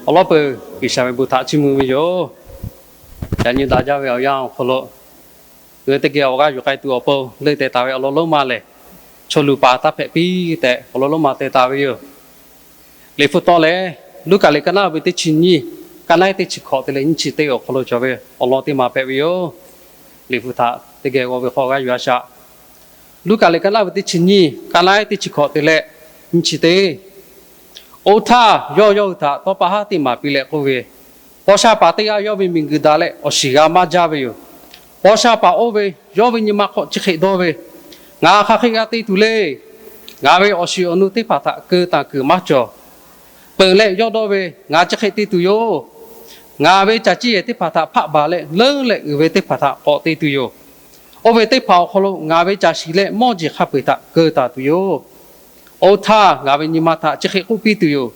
Awˬ lawn peuˬ, G'uiˬsha ve bon htaꞈ chiˇ mvuh ve yoˬ. Yaꞈ nyi daꞈ jaˇ ve awˬ yanˇ awˬ hk'aw lo, ngaˬ hui teˇ geh awˬ g'aˇ yuˬ k'ai tuˬ awˬ pon leuˆ teh taˍ ve awˬ lawn lonˉ ma lehˬ, chaw luˬ paˍ taˇ hpehꞈ piˇ tehꞈ awˬ lawn lonˉ ma teh taˍ ve yoˬ. Liꞈ hpu taw lehˬ, Luˉkaꞈ liꞈ ka naˆ ve teˇ chi nyiˇ, ka naˆ ehˉ teˇ chi hkawꞈ te leh nyiˇ chi teˇ awˬ hk'aw lo cawˬ ve awˬ lawn teˇ ma hpehꞈ ve yoˬ. Liꞈ hpu htaꞈ teˇ geh g'aw ve hk'aw g'aˇ yuˬ a shaꞈ. Luˉkaꞈ liꞈ ka naˆ ve teˇ chi nyiˇ, ka naˆ ehˉ teˇ chi hkawꞈ te leh nyiˇ chi teˇ. Oˇ htaˇ, yawˇ yawˇ hui htaꞈ tawˇ pa haˉ teˇ maˍ piˇ leh k'oˆ ve, Paw sha paˍ teˇ g'aˇ yawˇ ve miˬguiˬ daꞈ leh awˬ shiˍ g'a maˇ jaˇ ve yoˬ. Paw sha paˍ oˇ ve yawˇ ve nyi ma hk'aw chi hk'e dawˇ ve, Ngaˬ hk'aˬ hk'e g'a te tuˬ le. Ngaˬ ve awˬ shiˍ awˬ nu teˇ hpaˍ htaꞈ keu taˍ kuiˬ maˇ cawˬ. Peuˬ leh yawˇ dawˇ ve, Ngaˬ chi hk'e te tuˬ yoˬ. Ngaˬ ve caˬ ciˇ yehˬ teˇ hpaˍ htaꞈ hpaˆ baˬ leh, leuˉ leh uiˍ ve teˇ hpaˍ htaꞈ k'awꞈ te tuˬ yoˬ. Oˇ ve teˇ hpaˍ awˬ hk'aw lo ngaˬ ve caˬ shiˍ leh mawˇ jeˬ hk'a peu-eˬ htaꞈ keu taˍ tuˬ yoˬ. Oˇ htaˇ, ngaˬ ve nyi ma htaꞈ chi hk'e k'oˆ piˇ tuˬ yoˬ.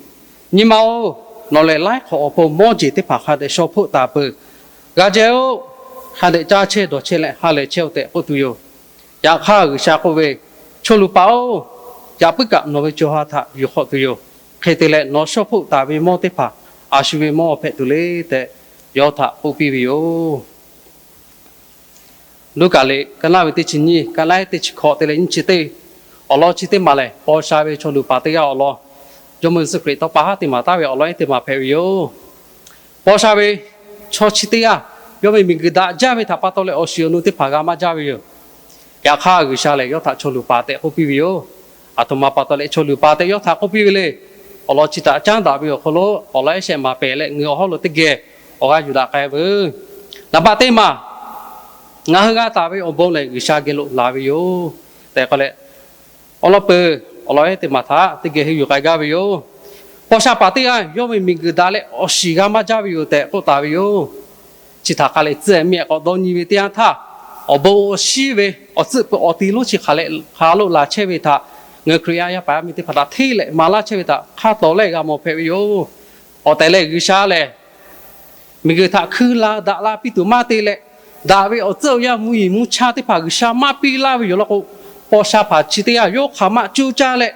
Nyi ma-oˬ, nawˬ lehˬ laiˉ hk'awꞈ awˬ pon mawˇ jeˬ teˇ hpaˍ hk'a dehꞈ shaw hpoˆ taˍ peuˬ. G'a jehˇ-oˆ. Hk'a dehꞈ caˇ chehˇ dawˬ chehˇ leh ha lehˬ chehˇ-oˆ tehꞈ k'oˆ tuˬ yoˬ. Yaꞈ hk'aˇ, G'uiˬsha k'oˆ ve, Chaw luˬ paˍ-oˬ, yaꞈ puiˉ kaꞈ nawˬ ve co ha htaꞈ yuˬ hk'awꞈ tuˬ yoˬ. Hk'e te leh, nawˬ shaw hpoˆ taˍ ve mawˇ teˇ hpaˍ a shu ve mawˇ hpehꞈ tuˬ le tehꞈ yawˇ htaꞈ k'oˆ piˇ ve yoˬ. Luˉkaꞈ liꞈ ka naˆ ve teˇ chi nyiˇ, ka naˆ ehˉ teˇ chi hkawꞈ te leh nyiˇ chi teˇ, awˬ lawn chi teˇ maˬ lehˬ, paw sha ve chaw luˬ paˍ teˇ g'aˇ awˬ lawn, Jawˇmawˇ Yeˍsuˆ Hkriꞈ tawˇ pa haˉ teˇ maˍ taˍ ve awˬ lawn ehˉ teˇ maˬ hpehꞈ ve yoˬ. Paw sha ve chaw chi teˇ g'aˇ, yawˇ ve miˬguiˬ daꞈ jaˇ ve htaꞈ pa taw leh awˬ shiˍ awˬ nu teˇ hpaˍ g'a maˇ jaˇ ve yoˬ. Yaꞈ hk'aˇ, G'uiˬsha lehˬ yawˇ htaꞈ chaw luˬ paˍ tehꞈ k'oˆ piˇ ve yoˬ. Aˬ htoꞈ ma pa taw leh chaw luˬ paˍ tehꞈ yawˇ htaꞈ k'oˆ piˇ ve le. Awˬ lawn chi htaꞈ caˉ daꞈ ve awˬ hk'aw lo awˬ lawn ehˉ shehˆ maˍ pehˍ leh, ngaˬ hui awˬ hawˉ lo teˇ geh awˬ g'aˇ yuˬ daꞈ k'ai veuˬ. Naˍ baˆ teˇ maˬ, ngaˬ hui g'a taˍ ve awˬ bon lehˬ, G'uiˬsha geh lo laˬ ve yoˬ tehꞈ k'oˆ leh, awˬ lawn peuˬ, awˬ lawn ehˉ teˇ maˬ htaꞈ teˇ geh henˇ yuˬ k'ai gaˇ ve yoˬ. Paw sha paˍ teˇ g'aˇ yawˇ ve miˬguiˬ daꞈ leh awˬ shiˍ g'a maˇ jaˇ ve yoˬ tehꞈ k'oˆ taˍ ve yoˬ. Chi htaꞈ hk'a lehˬ tcuhˉ miˬ k'awꞈ dawˇ nyi ve teˇ yanˇ htaˇ, awˬ bon awˬ shinˉ ve awˬ tcuhˆ peuˬ awˬ ti lonˉ chi hk'aˬ lehˬ hk'a lo laˬ chehˇ ve htaꞈ, ngaˬ hui Hkriꞈ yaˇ yaˇ paˍ yaˇ miˇ teˇ hpaˍ htaꞈ hteˇ leh maˍ laˇ chehˇ ve htaꞈ hk'a tawˍ lehˆ g'a mawˬ hpehꞈ ve yoˬ. Awˬ tehˬ lehˬ, G'uiˬsha lehˬ miˬguiˬ htaꞈ hkui la daꞈ la piˇ tuˬ maˇ te leh, daꞈ ve awˬ tcuhˉ awˬ yanˇ mvuhˇ yeˬ mvuhˇ chaˇ teˇ hpaˍ G'uiˬsha maˇ piˇ laˇ ve yoˬ law k'o, paw sha paˍ chi teˇ g'aˇ yawˇ hk'aˬ ma co caˇ leh,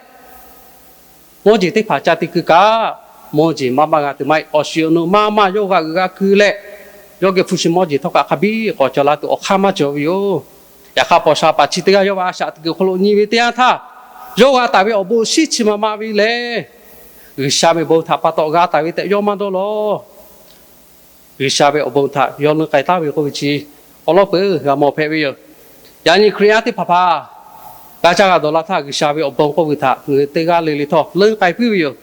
mawˇ jeˬ teˇ hpaˍ ca te keu kaꞈ, mawˇ jeˬ maˇ maˇ g'a tuˬ maˇ heˆ. Awˬ shiˍ awˬ nu maˇ maˇ yawˇ g'a g'uiˬ g'a keu leh, yawˇ geh hpu shi mawˇ jeˬ htawˇ kaꞈ hk'a biˇ k'awꞈ cawˬ la tuˬ awˬ hk'aˇ maˇ cawˬ ve yoˬ. Yaꞈ hk'aˇ, paw sha paˍ chi teˇ g'aˇ yawˇ ve a shaꞈ teꞈ kuiˬ hk'aw lo nyi ve teˇ yanˇ htaˇ, yawˇ g'a taˍ ve awˬ bon awˬ shinˉ chi ma ma ve lehˬ, G'uiˬsha ve bon htaꞈ pa taw g'a taˍ ve tehꞈ yawˇ maˇ dawˇ lawˬ. G'uiˬsha ve awˬ bon htaꞈ yawˇ leuˉ k'ai taˍ ve k'oˆ ve chi awˬ lawn peuˬ g'a mawˬ hpehꞈ ve yoˬ. Yaꞈ nyi Hkriꞈ yaˇ teˇ hpaˍ hpaˍ g'a caˇ g'a dawˬ la htaˇ, G'uiˬsha ve awˬ bon k'oˆ ve htaꞈ ngaˬ hui teˇ g'aˇ le le htawˇ leuˉ k'ai puiˉ ve yoˬ.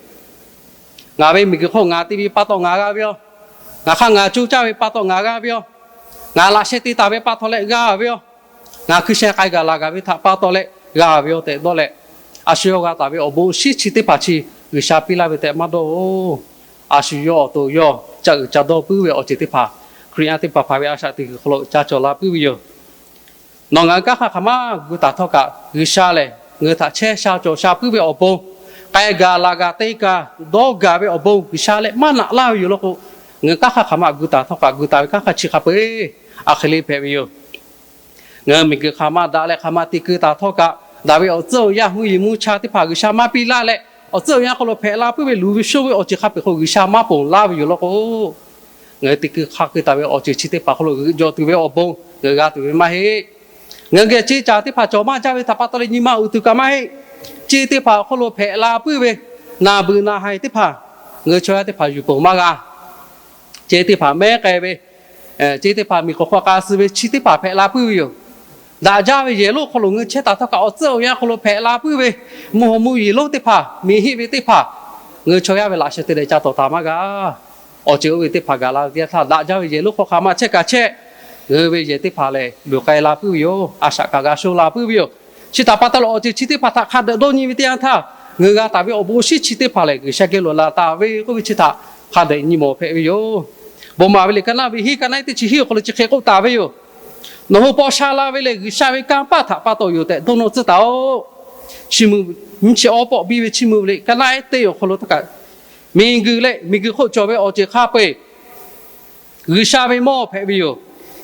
Ngaˬ ve miˬguiˬ hk'oˆ ngaˬ te ve pa taw ngaˬ g'a ve yoˬ. Ngaˬ hk'aˇ ngaˬ co caˇ ve pa taw ngaˬ g'a ve yoˬ. Ngaˬ laꞈ sheh te taˍ ve pa taw leh g'a ve yoˬ. Ngaˬ hkui sheh k'ai gaˬ laˬ gaˬ ve htaꞈ pa taw leh g'a ve yoˬ tehꞈ dawˇ leh, a shu yawˇ g'a taˍ ve awˬ bon shinˉ chi teˇ hpaˍ chi G'uiˬsha piˇ laˇ ve tehꞈ maˇ dawˇ-oˬ. A shu yawˇ awˬ to yawˇ ca uiˍ ca dawˇ puiˉ ve awˬ ceuˬ teˇ hpaˍ Hkriꞈ yaˇ teˇ hpaˍ hpaˍ ve a shaꞈ teꞈ kuiˬ hk'aw lo ca cawˬ la puiˉ ve yoˬ. Nawˬ ngaˬ hui kanˉ hk'aˇ hk'aˬ ma gu taˍ htawˇ kaꞈ, G'uiˬsha lehˬ ngaˬ hui htaꞈ chehˇ sha cawˬ sha puiˉ ve awˬ bon, k'ai gaˬ laˬ gaˬ te gaˬ dawˇ gaˬ ve awˬ bon G'uiˬsha leh maˇ naꞈ laˇ ve yoˬ law k'o, ngaˬ hui kanˉ hk'aˇ hk'aˬ ma gu taˍ htawˇ kaꞈ gu taˍ ve kanˉ hk'aˇ chi hk'a peu-eˬ a hk'e le hpehꞈ ve yoˬ. Ngaˬ hui miˬguiˬ hk'aˬ ma daꞈ leh hk'aˬ ma te keu taˍ htawˇ kaꞈ, daꞈ ve awˬ tcuhˉ awˬ yanˇ mvuhˇ yeˬ mvuhˇ chaˇ teˇ hpaˍ G'uiˬsha maˇ piˇ laˇ leh, awˬ tcuhˉ awˬ yanˇ hk'aw lo hpehꞈ la puiˉ ve luˬ ve shoˇ ve awˬ ceuˬ hk'a peu-eˬ hk'aw G'uiˬsha maˇ ponˬ laˇ ve yoˬ law k'o, ngaˬ hui te keu hk'a keu taˍ ve awˬ ceuˬ chi teˇ hpaˍ hk'aw lo g'euꞈ jawˬ tuˬ ve awˬ bon ngaˬ hui g'a tuˬ ve maˇ heˆ. Ngaˬ hui geh ceˇ caˬ teˇ hpaˍ cawˬ maˇ jaˇ ve htaꞈ pa taw leh nyi ma uiˍ tuˬ kaꞈ maˇ heˆ. Ceˇ teˇ hpaˍ awˬ hk'aw lo hpehꞈ la puiˉ ve naˬ beuˬ naˬ haiˬ teˇ hpaˍ ngaˬ hui chaw yaˇ teˇ hpaˍ yuˬ ponˬ maˇ g'a. Ceˇ teˇ hpaˍ mehˉ k'ai ve, ceˇ teˇ hpaˍ miˬ k'oˍ hk'aw k'a suh ve chi teˇ hpaˍ hpehꞈ la puiˉ ve yoˬ. Daꞈ jaˇ ve yehˬ lonˉ hk'aw lo ngaˬ hui chehˇ taˍ htawˇ kaꞈ awˬ tcuhˉ awˬ yanˇ hk'aw lo hpehꞈ la puiˉ ve mvuhˇ haw mvuhˇ yeˬ lonˉ teˇ hpaˍ, miˬ hiˆ ve teˇ hpaˍ, ngaˬ hui chaw yaˇ ve laꞈ sheh te leh ca tawˍ taˍ maˇ g'a. Awˬ ceuˬ oˇ ve teˇ hpaˍ gaˬ la ve teˇ yanˇ htaˇ, daꞈ jaˇ ve yehˬ lonˉ hk'aw hk'aˬ ma chehˇ kaꞈ chehˇ, ngaˬ hui ve yehˬ teˇ hpaˍ lehˬ luˬ k'ai la puiˉ ve yoˬ. A shaꞈ kaꞈ g'a shoˇ la puiˉ ve yoˬ. Chi htaꞈ pa taw leh awˬ ceuˬ chi teˇ hpaˍ htaꞈ hk'a dehꞈ dawˇ nyi ve teˇ yanˇ htaˇ, ngaˬ hui g'a taˍ ve awˬ bon awˬ shinˉ chi teˇ hpaˍ lehˬ G'uiˬsha geh lo laˬ taˍ ve k'oˆ ve chi htaꞈ hk'a dehꞈ nyi mawˬ hpehꞈ ve yoˬ. Bon maˍ ve liꞈ ka naˆ ve hiˉ, ka naˆ ehˉ teˇ chi hiˉ awˬ hk'aw lo chi hk'e k'oˆ taˍ ve yoˬ. Nawˬ hui paw sha la ve lehˬ, G'uiˬsha ve kanˇ paˆ htaꞈ pa taw yoˬ tehꞈ dawˇ nawˇ tcuhˉ taˍ-oꞈ. Nyiˇ chi awˉ pawˆ biˇ ve Chiˇ mvuh ve liꞈ ka naˆ ehˉ teˇ awˬ hk'aw lo htawˇ kaꞈ, miˬguiˬ leh miˬguiˬ hk'oˆ cawˬ ve awˬ ceuˬ hk'a peu-eˬ G'uiˬsha ve mawˇ hpehꞈ ve yoˬ.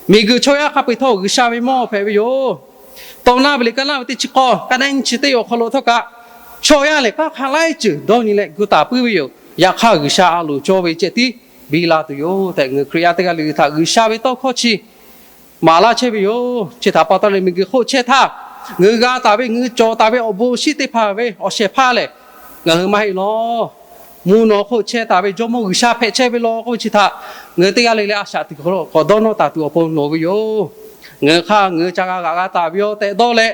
Miˬguiˬ chaw yaˇ hk'a peu-eˬ htawˇ G'uiˬsha ve mawˇ hpehꞈ ve yoˬ. Tawˇ naˆ ve liꞈ ka naˆ ve teˇ chi k'awˇ, ka naˆ ehˉ nyiˇ chi teˇ awˬ hk'aw lo htawˇ kaꞈ, chaw yaˇ lehˬ kanˉ hk'a laiˉ ceuˬ dawˇ nyi leh gu taˍ puiˉ ve yoˬ. Yaꞈ hk'aˇ, G'uiˬsha a loˍ cawˇ ve ceh tiˉ biˇ la tuˬ yoˬ tehꞈ, ngaˬ hui Hkriꞈ yaˇ teˇ g'aˇ le le htaꞈ G'uiˬsha ve tawˇ hkawˇ chi maˍ laˇ chehˇ ve yoˬ. Chi htaꞈ pa taw leh, miˬguiˬ hk'oˆ chehˇ htaˇ, ngaˬ hui g'a taˍ ve, ngaˬ hui cawˬ taˍ ve awˬ bon awˬ shinˉ teˇ hpaˍ ve awˬ shehˍ hpaˇ lehˬ, ngaˬ hui maˇ heˆ law. Mvuhˇ naw hk'oˆ chehˇ taˍ ve Jawˇmawˇ G'uiˬsha hpehꞈ chehˇ ve law k'oˆ ve chi htaꞈ, ngaˬ hui teˇ g'aˇ le le a shaꞈ teꞈ kuiˬ hk'aw lo k'awꞈ dawˇ nawˇ taˍ tuˬ awˬ pon loˍ ve yoˬ. Ngaˬ hui hk'aˇ ngaˬ hui ca g'a g'aꞈ g'a taˍ ve yoˬ tehꞈ dawˇ leh,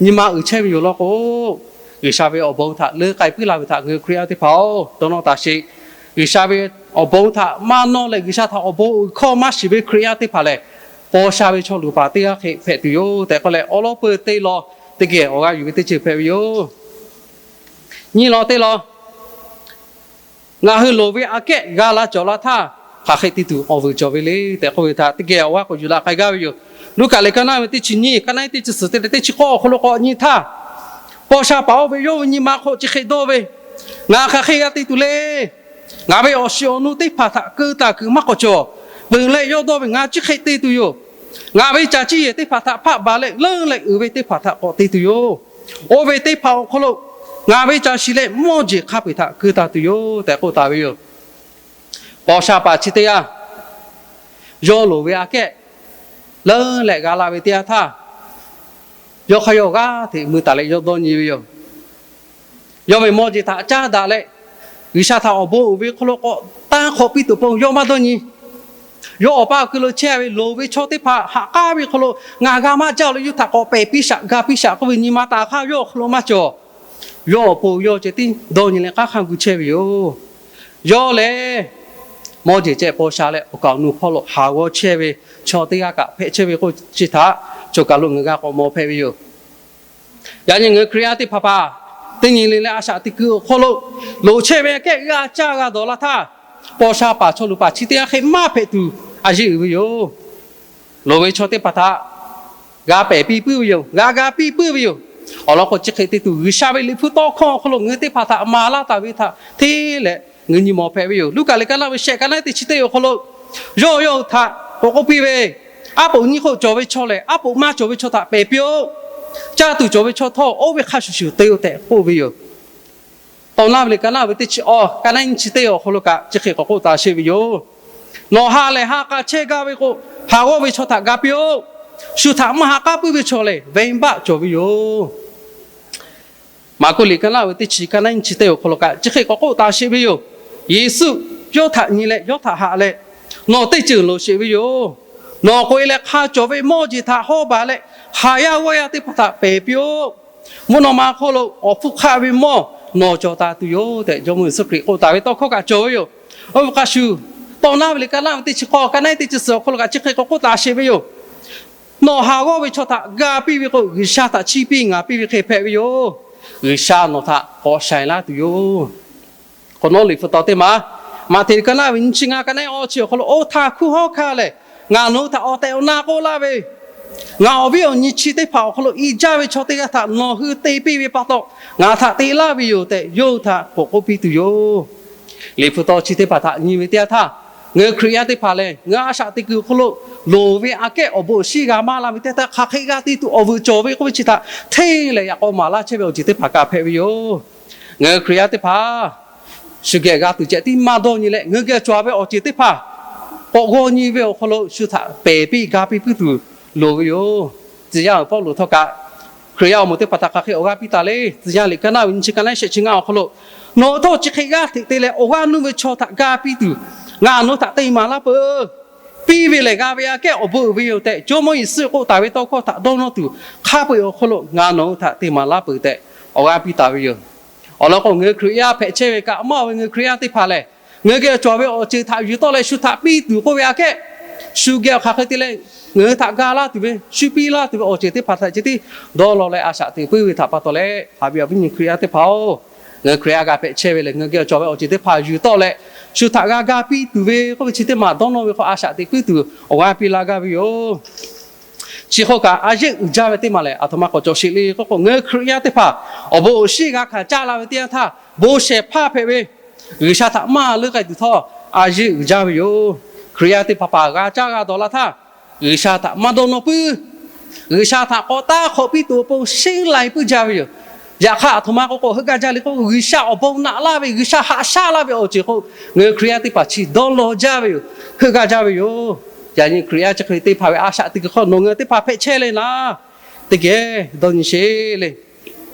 nyi ma uiˍ chehˇ ve yoˬ law k'o, G'uiˬsha ve awˬ bon htaꞈ leuˉ k'ai puiˉ la ve htaꞈ ngaˬ hui Hkriꞈ yaˇ teˇ hpaˍ-oˬ, dawˇ nawˇ taˍ sheˍ. G'uiˬsha ve awˬ bon htaꞈ maˇ nawˇ leh, G'uiˬsha htaꞈ awˬ bon uiˍ hkawˇ maˇ shiˍ ve Hkriꞈ yaˇ teˇ hpaˍ lehˬ, paw sha ve chaw luˬ paˍ teˇ g'aˇ hk'e hpehꞈ tuˬ yoˬ tehꞈ k'oˆ leh, awˉ lawˉ peuˬ teˇ law teˇ geh awˬ g'aˇ yuˬ ve teˇ ceuˬ hpehꞈ ve yoˬ. Nyi law teˇ law, ngaˬ hui loˍ ve aꞈ kehˉ g'a la cawˬ la htaˇ, hk'aˬ hk'e te tuˬ awˬ vuiˬ cawˬ ve le tehꞈ k'oˆ ve htaꞈ teˇ geh awˬ g'aˇ k'awꞈ yuˬ daꞈ k'ai gaˇ ve yoˬ. Luˉkaꞈ liꞈ ka naˆ ve teˇ chi nyiˇ, ka naˆ teˇ chi suhˍ te leh teˇ chi k'awˇ awˬ hk'aw lo k'awꞈ nyi htaˇ, paw sha paˍ oˇ ve yawˇ hui nyi ma hk'aw chi hk'e dawˇ ve, Ngaˬ hk'aˬ hk'e g'a te tuˬ le. Ngaˬ ve awˬ shiˍ awˬ nu teˇ hpaˍ htaꞈ keu taˍ kuiˬ maˇ k'awꞈ cawˬ. Peuˬ leh yawˇ dawˇ ve, Ngaˬ chi hk'e te tuˬ yoˬ. Ngaˬ ve caˬ ciˇ yehˬ teˇ hpaˍ htaꞈ hpaˆ baˬ leh, leuˉ leh uiˍ ve teˇ hpaˍ htaꞈ k'awꞈ te tuˬ yoˬ. Oˇ ve teˇ hpaˍ awˬ hk'aw lo ngaˬ ve caˬ shiˍ leh mawˇ jeˬ hk'a peu-eˬ htaꞈ keu taˍ tuˬ yoˬ tehꞈ k'oˆ taˍ ve yoˬ. Paw sha paˍ chi teˇ g'aˇ yawˇ loˍ ve aꞈ kehˉ leuˉ leh g'a la ve teˇ yanˇ htaˇ, yawˇ hk'aˇ yawˇ g'aˇ hteꞈ mui taˍ leh yawˇ dawˇ nyi ve yoˬ. Yawˇ ve mawˇ jeˬ htaꞈ caˉ daꞈ leh, G'uiˬsha htaꞈ awˬ bon uiˍ ve hk'aw lo k'awꞈ tanˇ hk'awꞈ piˇ tuˬ pon yawˇ maˇ dawˇ nyi. Yawˇ awˬ pa awˬ kui lo chehˇ ve loˍ ve chaw teˇ hpaˍ ha k'aˉ ve hk'aw lo ngaˬ g'a maˇ jaˇ-oˬ leh, yawˇ htaꞈ k'awꞈ pehˬ piˇ shaꞈ, ga piˇ shaꞈ k'oˆ ve nyi ma taˍ hk'aˇ yawˇ awˬ hk'aw lo maˇ cawˬ. Yawˇ awˬ pon yawˇ ceh tiˉ dawˇ nyi leh k'aˉ hk'aˇ gu chehˇ ve yoˬ. Yawˇ lehˬ, mawˇ jeˬ ceh paw sha leh awˬ kaˍ awˬ nu hpawˇ lo haˍ g'awˇ chehˇ ve chaw teˇ g'aˇ kaꞈ hpehꞈ chehˇ ve k'oˆ chi htaꞈ choˬ kaˬ lo ngaˬ g'a k'awꞈ mawˬ hpehꞈ ve yoˬ. Yaꞈ nyi ngaˬ hui Hkriꞈ yaˇ teˇ hpaˍ hpaˍ teˇ nyi le leh a shaꞈ teꞈ kuiˬ awˬ hk'aw lo loˍ chehˇ ve aꞈ kehˉ g'a caˇ g'a dawˬ la htaˇ, paw sha paˍ chaw luˬ paˍ chi teˇ g'aˇ hk'e maˇ hpehꞈ tuˬ a yeˇ uiˍ ve yoˬ. Loˍ ve chaw teˇ hpaˍ htaꞈ g'a pehˬ piˇ puiˉ ve yoˬ. G'a ga piˇ puiˉ ve yoˬ. Awˬ lawn k'o, chi hk'e te tuˬ G'uiˬsha ve Liꞈ hpu tawˇ hkawˇ awˬ hk'aw lo ngaˬ hui teˇ hpaˍ htaꞈ maˍ laˇ taˍ ve htaꞈ hteˇ leh ngaˬ hui nyi mawˬ hpehꞈ ve yoˬ. Luˉkaꞈ liꞈ ka naˆ ve shehˆ, ka naˆ teˇ chi teˇ awˬ hk'aw lo, yawˇ yawˇ hui htaꞈ k'awꞈ k'oˆ piˇ ve, Aˉ poꞈ nyiˇ hk'oˆ cawˬ ve chaw lehˬ, aˉ poꞈ maˇ cawˬ ve chaw htaꞈ pehˬ piˇ-oˆ. Caˇ tuˬ cawˬ ve chaw htawˇ, oˇ ve hk'a shuˍ shuˍ te-o tehꞈ k'oˆ ve yoˬ. Tawˇ naˉ ve liꞈ ka naˆ ve teˇ chi awˬ, ka naˆ nyiˇ chi teˇ awˬ hk'aw lo kaꞈ chi hk'e k'awꞈ k'oˆ taˍ sheˍ ve yoˬ. Nawˬ ha lehˬ ha k'a chehˇ gaˇ ve k'o, haˍ g'awˇ ve chaw htaꞈ ga piˇ-oˆ. Shu htaꞈ maˇ ha k'aˉ puiˉ ve chaw lehˬ, venˇbaˆ cawˬ ve yoˬ. Maˍkuˆ liꞈ ka naˆ ve teˇ chi, ka naˆ nyiˇ chi teˇ awˬ hk'aw lo kaꞈ chi hk'e k'awꞈ k'oˆ taˍ sheˍ ve yoˬ. Yeˍsuˆ yawˇ htaꞈ nyi leh yawˇ htaꞈ haꞈ leh, Nawˬ teˇ ceuˬ loˍ sheˍ ve yoˬ. Nawˬ k'oꞈ-e leh hk'a cawˬ ve mawˇ jeˬ htaꞈ hawˇ baˬ leh, haˍ yaˇ g'awˇ yaˇ teˇ hpaˍ htaꞈ pehˬ piˇ-oˆ. Mvuhˇ naw ma hk'oˆ lo awˬ hpfuhˇ hk'aˆ ve mawˇ nawˬ cawˬ taˍ tuˬ yoˬ tehꞈ, Jawˇmawˇ Yeˍsuˆ Hkriꞈ k'oˆ taˍ ve tawˇ hkawˇ kaꞈ cawˬ ve yoˬ. Oˇ ve hk'a shuˍ, Tawˇ naˉ ve liꞈ ka naˆ ve teˇ chi k'awˇ, ka naˆ teˇ chi suhˍ awˬ hk'aw lo kaꞈ chi hk'e k'awꞈ k'oˆ taˍ sheˍ ve yoˬ. Nawˬ haˍ g'awˇ ve chaw htaꞈ ga piˇ ve k'o, G'uiˬsha htaꞈ chiˇ piˇ ngaˍ piˇ ve hk'e hpehꞈ ve yoˬ. G'uiˬsha nawˬ htaꞈ k'awꞈ shaiˍ laˇ tuˬ yoˬ. K'awꞈ nawˉ liꞈ hpu taw teˇ maˬ, Maꞈhtehˍ ka naˆ ve nyiˇ chi ngaˇ, ka naˆ awˇ chi awˬ hk'aw lo, Oˇ htaˇ hkunˉ hawˉ hkanˇ lehˬ, ngaˬ nawˬ hui htaꞈ awˬ tehˬ awˬ na k'oˆ laˇ ve, ngaˬ awˬ viˉ awˬ nyi chi teˇ hpaˍ awˬ hk'aw lo i jaˇ ve chaw teˇ g'aˇ htaꞈ nawˬ hui te piˇ ve pa taw, ngaˬ htaꞈ te laˇ ve yoˬ tehꞈ, yawˇ hui htaꞈ k'oꞈ k'oˆ piˇ tuˬ yoˬ. Liꞈ hpu taw chi teˇ hpaˍ htaꞈ nyi ve teˇ yanˇ htaˇ, ngaˬ hui Hkriꞈ yaˇ teˇ hpaˍ lehˬ, ngaˬ hui a shaꞈ teꞈ kuiˬ awˬ hk'aw lo loˍ ve aꞈ kehˉ awˬ bon awˬ shinˉ g'a maˇ la ve teˇ yanˇ htaˇ, hk'aˬ hk'e g'a te tuˬ awˬ vuiˬ cawˬ ve k'oˆ ve chi htaꞈ hteˇ leh yaꞈ k'aw maˍ laˇ chehˇ ve awˬ ceuˬ teˇ hpaˍ kaꞈ hpehꞈ ve yoˬ. Ngaˬ hui Hkriꞈ yaˇ teˇ hpaˍ shu geh g'a tuˬ ceh tiˉ maˇ dawˇ nyi leh, ngaˬ hui geh cawˬ ve awˬ ceuˬ teˇ hpaˍ k'awꞈ g'aw nyi ve awˬ hk'aw lo shu htaꞈ pehˬ piˇ ga piˇ puiˉ tuˬ loˍ ve yoˬ. Tcuh yaˇ uiˍ Pawˇluꞈ htawˇ kaꞈ, Hkriꞈ yaˇ awˬ moˍ teˇ hpaˍ htaꞈ hk'aˬ hk'e awˬ g'aˇ piˇ taˍ le. Tcuh yaˇ liꞈ ka naˆ ve nyiˇ chi, ka naˆ shehˆ chi ngaˇ awˬ hk'aw lo, Nawˬ htawˇ chi hk'e g'aˇ hteꞈ te leh awˬ g'aˇ nuˇ ve chaw htaꞈ ga piˇ tuˬ, ngaˬ nawˬ hui htaꞈ te maˍ laˇ peuˬ. Piˇ ve lehˬ g'a ve aꞈ kehˉ awˬ bon uiˍ ve yoˬ tehꞈ, Jawˇmawˇ Yeˍsuˆ k'oˆ taˍ ve tawˇ hkawˇ htaꞈ dawˇ nawˇ tuˬ, hk'a peu-eˬ awˬ hk'aw lo ngaˬ nawˬ hui htaꞈ te maˍ laˇ peuˬ tehꞈ awˬ g'aˇ piˇ taˍ ve yoˬ. Awˬ lawn k'o, ngaˬ hui Hkriꞈ yaˇ hpehꞈ chehˇ ve kaꞈ maˇ ve ngaˬ hui Hkriꞈ yaˇ teˇ hpaˍ lehˬ, ngaˬ hui geh cawˬ ve awˬ ceuˬ htaꞈ yuˬ tawˆ leh shu htaꞈ piˇ tuˬ k'oˆ ve aꞈ kehˉ, shu geh awˬ hk'aˬ hk'e te leh ngaˬ hui htaꞈ ga laˇ tuˬ ve, shu piˇ laˇ tuˬ ve awˬ ceuˬ teˇ hpaˍ htaꞈ ceh tiˉ dawˇ law leh a shaꞈ teꞈ puiˉ ve htaꞈ pa taw leh, haꞈ ve awˬ viˉ nyi Hkriꞈ yaˇ teˇ hpaˍ-oˬ, ngaˬ hui Hkriꞈ yaˇ g'a hpehꞈ chehˇ ve lehˬ, ngaˬ hui geh cawˬ ve awˬ ceuˬ teˇ hpaˍ yuˬ tawˆ leh shu htaꞈ g'a ga piˇ tuˬ ve k'oˆ ve chi teˇ maˬ dawˇ nawˇ ve k'o, a shaꞈ teꞈ puiˉ tuˬ awˬ g'aˇ piˇ laˇ gaˇ ve yoˬ. Chi hk'oˆ kaꞈ, a yeˆ uiˍ jaˇ ve teˇ maˬ lehˬ, aˬ htoꞈ ma k'awꞈ cawˬ sheˍ le k'oˆ k'o, ngaˬ hui Hkriꞈ yaˇ teˇ hpaˍ awˬ bon awˬ shinˉ g'a hkanˍ caˇ la ve teˇ yanˇ htaˇ, bon shehˍ hpaˇ hpehꞈ ve G'uiˬsha htaꞈ maˇ leuˉ k'ai tuˬ htawˇ, a yeˆ uiˍ jaˇ ve yoˬ. Hkriꞈ yaˇ teˇ hpaˍ hpaˍ g'a caˇ g'a dawˬ la htaˇ, G'uiˬsha htaꞈ maˇ dawˇ nawˇ puiˉ. G'uiˬsha htaꞈ k'awꞈ taˇ hk'awꞈ piˇ tuˬ awˬ pon sheˉ lai puiˉ jaˇ ve yoˬ. Yaꞈ hk'aˇ, aˬ htoꞈ ma k'oˆ k'o, heuˆ gaˇ jaˇ le k'o, G'uiˬsha awˬ bon naꞈ laˇ ve, G'uiˬsha haꞈ shaˉ laˇ ve awˬ ceuˬ k'o, ngaˬ hui Hkriꞈ yaˇ teˇ hpaˍ chi dawˇ law jaˇ ve yoˬ. Heuˆ gaˇ jaˇ ve yoˬ. Yaꞈ nyi Hkriꞈ yaˇ chi hk'e ve teˇ hpaˍ ve a shaꞈ teꞈ kuiˬ hk'aw nawˬ ngaˬ teˇ hpaˍ hpehꞈ chehˇ le laˇ. Teˇ geh dawˇ nyi sheˍ le.